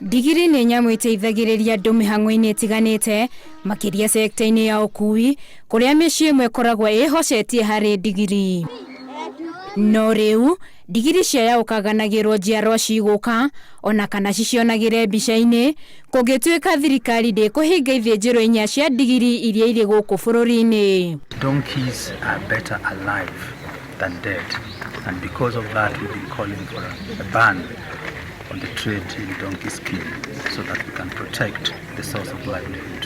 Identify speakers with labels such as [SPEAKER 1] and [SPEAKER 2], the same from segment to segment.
[SPEAKER 1] Ndigiri nĩ nyamũ ĩteithagĩrĩria andũ mĩhang'o-inĩ ĩtiganĩte, makĩria sekta-inĩ ya ũkui, kũrĩa mĩciĩ ĩmwe ĩkoragwo ĩhocetie harĩ ndigiri. No rĩu, ndigiri ciayaũkaganagĩrwo njiarwa cigũka, ona kana cicionagĩre mbica-inĩ, kũngĩtuĩka thirikari ndĩkũhinga ithĩnjĩro inya cia ndigiri iria irĩ gũkũ bũrũri-inĩ.
[SPEAKER 2] Donkeys are better alive than dead, and because of that we've been calling for a ban on the trade in donkey skin so that we can protect the source of livelihood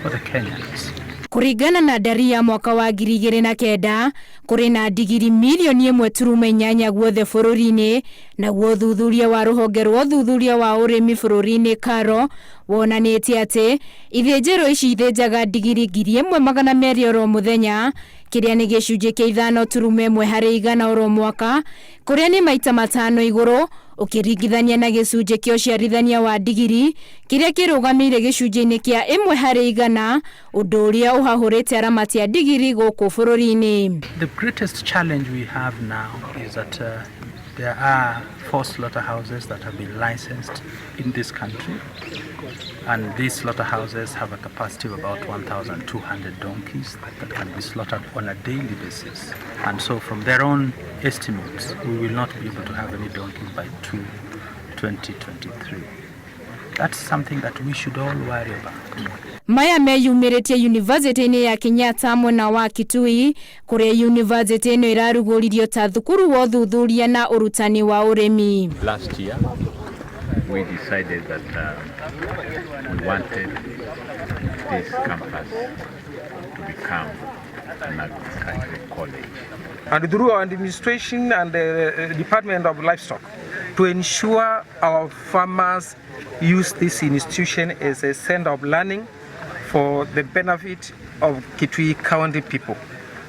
[SPEAKER 2] for the Kenyans.
[SPEAKER 1] Kũringana na ndari ya mwaka wa 2009, kũrĩ na ndigiri mirioni 1.8 guothe bũrũri-inĩ. Naguo ũthuthuria wa rũhonge rwa ũthuthuria wa ũrĩmi bũrũri-inĩ KALRO wonanĩtie atĩ ithĩnjĩro ici ithĩnjaga ndigiri 1,200 oro mũthenya, kĩrĩa nĩ gĩcunjĩ kĩa 5.1 harĩ igana oro mwaka, kũrĩa nĩ maita 5 igũrũ ũkĩringithania na gĩcunjĩ kĩa ũciarithania wa ndigiri kĩrĩa kĩrũgamĩire gĩcunjĩ-inĩ kĩa 1 harĩ igana, ũndũ ũrĩa ũhahũrĩte aramati a ndigiri gũkũ bũrũri-inĩ.
[SPEAKER 2] The greatest challenge we have now is that there are 4 slaughterhouses that have been licensed in this country, and these slaughterhouses have a capacity of about 1,200 donkeys that can be slaughtered on a daily basis. And so from their own estimates, we will not be able to have any donkeys by 2023. That's something that we should all worry about.
[SPEAKER 1] Maya meyumĩrĩtie yunivasĩtĩ-inĩ ya Kenyatta mwena wa Kitui, kũrĩa yunivasĩtĩ ĩno ĩrarugũririo ta thukuru wa ũthuthuria na ũrutani wa ũrĩmi.
[SPEAKER 3] Last year, we decided that we wanted this campus to become an agricultural college.
[SPEAKER 4] And through our administration and the Department of Livestock, to ensure our farmers use this institution as a center of learning for the benefit of Kitui County people.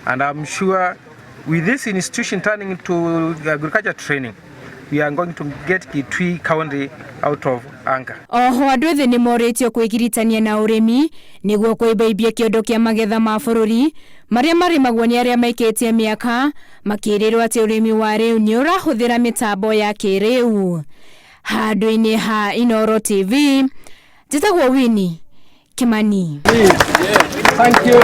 [SPEAKER 4] And I'm sure with this institution turning into agriculture training, we are going to get Kitui County out of hunger.
[SPEAKER 1] Oho andũ ethĩ nĩ morĩtio kwĩgiritania na ũrĩmi nĩguo kwĩmbaimbia kĩondo kĩa magetha ma bũrũri marĩa marĩmagwo nĩ arĩa maikĩtie mĩaka, makĩrĩrwo atĩ ũrĩmi wa rĩu nĩ ũrahũthĩra mĩtambo ya kĩrĩu. Handũ-inĩ ha Inooro TV, njĩtagwo Winnie Kimani.
[SPEAKER 4] Thank you.